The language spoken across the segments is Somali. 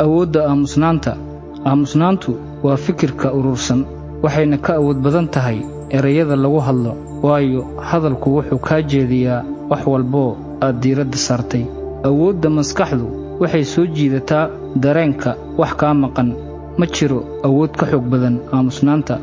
Awoodda aamusnaanta. Aamusnaantu waa fikirka urursan, waxayna ka awood badan tahay erayada lagu hadlo, waayo hadalku wuxuu kaa jeediyaa wax walboo aad diiradda saartay. Awoodda maskaxdu waxay soo jiidataa dareenka wax kaa maqan. Ma jiro awood ka xoog badan aamusnaanta.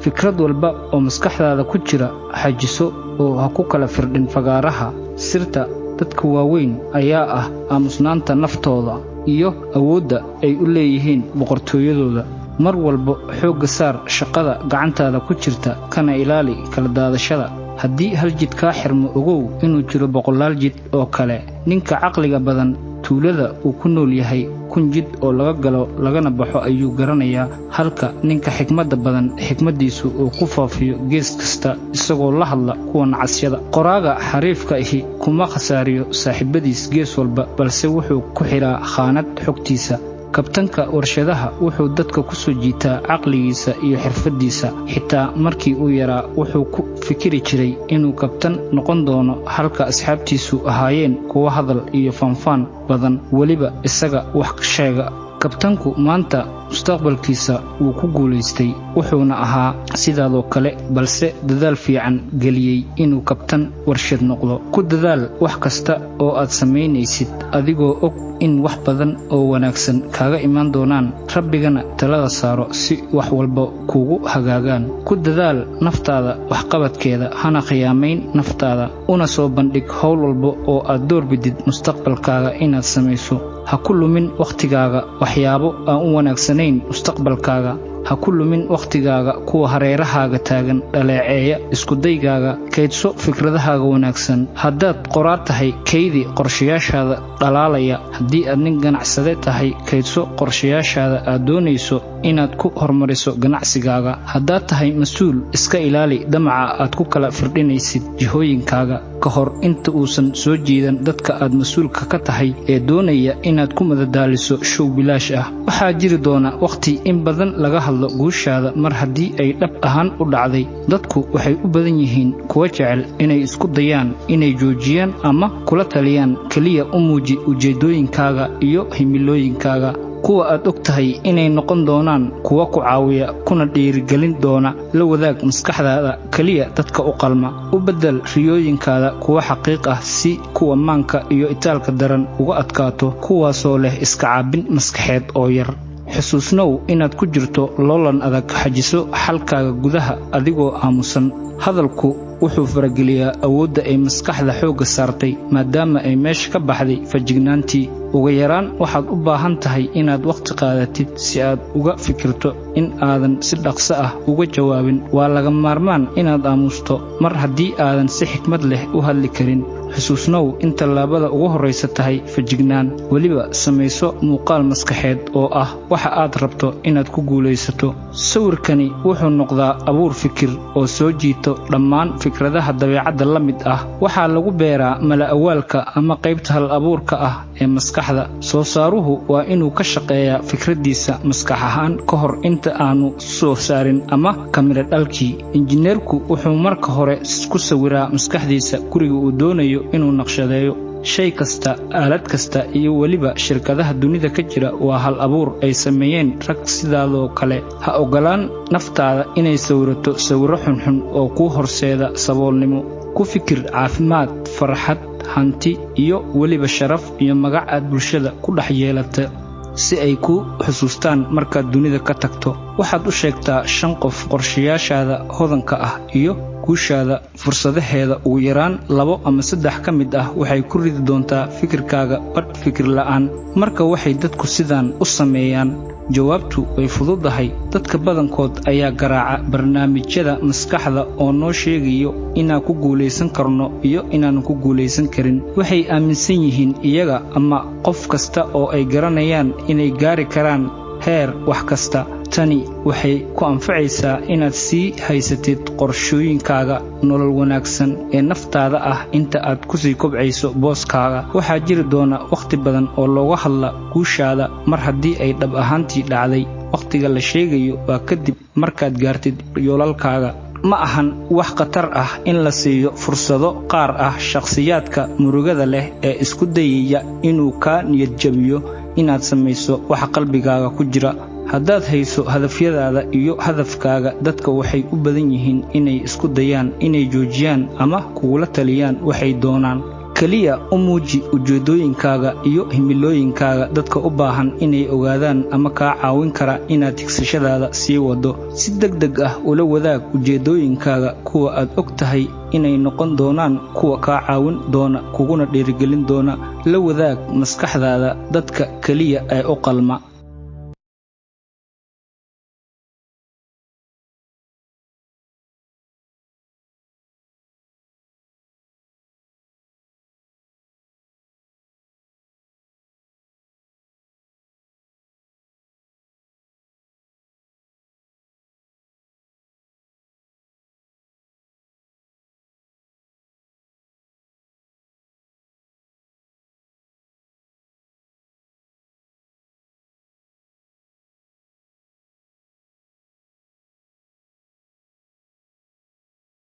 Fikrad walba oo maskaxdaada ku jira xajiso oo ha ku kala firdhin fagaaraha. Sirta dadka waaweyn ayaa ah aamusnaanta naftooda iyo awoodda ay u leeyihiin boqortooyadooda. Mar walba xoogga saar shaqada gacantaada ku jirta, kana ilaali kala daadashada. Haddii hal jid kaa xirmo, ogow inuu jiro boqolaal jid oo kale. Ninka caqliga badan tuulada uu ku nool yahay 1000 jid oo laga galo lagana baxo ayuu garanayaa, halka ninka xikmadda badan xikmaddiisu uu ku faafiyo gees kasta isagoo la hadla kuwa nacasyada. Qoraaga xariifka ahi kuma khasaariyo saaxiibadiis gees walba, balse wuxuu ku xidhaa khaanad xogtiisa. Kabtanka warshadaha wuxuu dadka ku soo jiitaa caqligiisa iyo xirfaddiisa. Xitaa markii uu yaraa wuxuu ku fikiri jiray inuu kabtan noqon doono, halka asxaabtiisu ahaayeen kuwo hadal iyo faanfaan badan, weliba isaga wax sheega. Kabtanku maanta mustaqbalkiisa wuu ku guulaystay, wuxuuna ahaa sidaadoo kale, balse dadaal fiican geliyey inuu kabtan warshad noqdo. Ku dadaal wax kasta oo aad samaynaysid adigoo og in wax badan oo wanaagsan kaaga imaan doonaan, Rabbigana talada saaro si wax walba kuugu hagaagaan. Ku dadaal naftaada waxqabadkeeda, hana khiyaamayn naftaada, una soo bandhig howl walba oo aad doorbidid mustaqbalkaaga inaad samayso. Ha ku lumin wakhtigaaga waxyaabo aan u wanaagsanayn mustaqbalkaaga. Ha ku lumin wakhtigaaga kuwa hareerahaaga taagan dhaleeceeya iskudaygaaga. Kaydso fikradahaaga wanaagsan. Haddaad qoraar tahay, kaydi qorshayaashaada dhalaalaya. Haddii aad nin ganacsade tahay, kaydso qorshayaashaada aad doonayso inaad ku horumariso ganacsigaaga. Haddaad tahay mas-uul, iska ilaali damaca aad ku kala firdhinaysid jihooyinkaaga ka hor inta uusan soo jiidan dadka aad mas-uulka ka tahay ee doonaya inaad ku madadaaliso show bilaash ah. Waxaa jiri doona wakhti in badan laga hadlo guushaada mar haddii ay dhab ahaan u dhacday. Dadku waxay u badan yihiin kuwa jecel inay isku dayaan inay joojiyaan ama kula taliyaan. Keliya u muuji ujeeddooyinkaaga iyo himilooyinkaaga, kuwa aad og tahay inay noqon doonaan kuwa ku caawiya kuna dhiirigelin doona. La wadaag maskaxdaada keliya dadka u qalma. U beddel riyooyinkaada kuwa xaqiiq ah si kuwa maanka iyo itaalka daran uga adkaato, kuwaasoo leh iska caabin maskaxeed oo yar. Xusuusnow inaad ku jirto loolan adag. Xajiso xalkaaga gudaha adigoo aamusan. Hadalku wuxuu farageliyaa awoodda ay maskaxda xoogga saartay, maadaama ay meesha ka baxday fajignaantii. Ugu yaraan waxaad u baahan tahay inaad wakhti qaadatid si aad uga fikirto in aadan si dhaqso ah uga jawaabin. Waa laga maarmaan inaad aamusto mar haddii aadan si xikmad leh u hadli karin. Xusuusnow in tallaabada ugu horraysa tahay fejignaan. Weliba samayso muuqaal maskaxeed oo ah waxa aad rabto inaad ku guulaysato. Sawirkani wuxuu noqdaa abuur fikir oo soo jiito dhammaan fikradaha dabeecadda la mid ah. Waxaa lagu beeraa mala-awaalka ama qaybta hal abuurka ah ee maskaxda. Soo saaruhu waa inuu ka shaqeeyaa fikraddiisa maskax ahaan ka hor inta aanu soo saarin ama kamira dhalkii. Injineerku wuxuu marka hore ku sawiraa maskaxdiisa guriga uu doonayo inuu naqshadeeyo. Shay kasta, aalad kasta iyo weliba shirkadaha dunida ka jira waa hal abuur ay sameeyeen rag sidaadoo kale. Ha oggolaan naftaada inay sawirato sawirro xunxun oo kuu horseeda saboolnimo. Ku fikir caafimaad, farxad, hanti iyo weliba sharaf iyo magac aad bulshada ku dhex yeelata si ay kuu xusuustaan markaad dunida ka tagto. Waxaad u sheegtaa 5 qof qorshayaashaada hodanka ah iyo guushaada fursadaheeda. Ugu yaraan 2 ama 3 ka mid ah waxay ku ridi doontaa fikirkaaga badh fikir la'aan. Marka waxay dadku sidaan u sameeyaan? Jawaabtu way fududahay. Dadka badankood ayaa garaaca barnaamijyada maskaxda oo noo sheegayo inaan ku guulaysan karno iyo inaanu ku guulaysan karin. Waxay aaminsan yihiin iyaga ama qof kasta oo ay garanayaan inay gaari karaan heer wax kasta. Tani waxay ku anfacaysaa inaad sii haysatid qorshooyinkaaga nolol wanaagsan ee naftaada ah inta aad kusii kobcayso booskaaga. Waxaa jiri doona wakhti badan oo looga hadla guushaada mar haddii ay dhab ahaantii dhacday. Wakhtiga la sheegayo waa kadib markaad gaartid yoolalkaaga. Ma ahan wax khatar ah in la siiyo fursado qaar ah shakhsiyaadka murugada leh ee isku dayaya inuu kaa niyad jabiyo. inaad samayso waxa qalbigaaga ku jira. Haddaad hayso hadafyadaada iyo hadafkaaga, dadka waxay u badan yihiin inay isku dayaan inay joojiyaan ama kugula taliyaan waxay doonaan. Keliya u muuji ujeeddooyinkaaga iyo himilooyinkaaga dadka u baahan inay ogaadaan ama kaa caawin kara inaad higsashadaada sii waddo. Si deg deg ah ula wadaag ujeeddooyinkaaga kuwa aad og tahay inay noqon doonaan kuwa kaa caawin doona kuguna dhiirigelin doona. La wadaag maskaxdaada dadka keliya ee u qalma.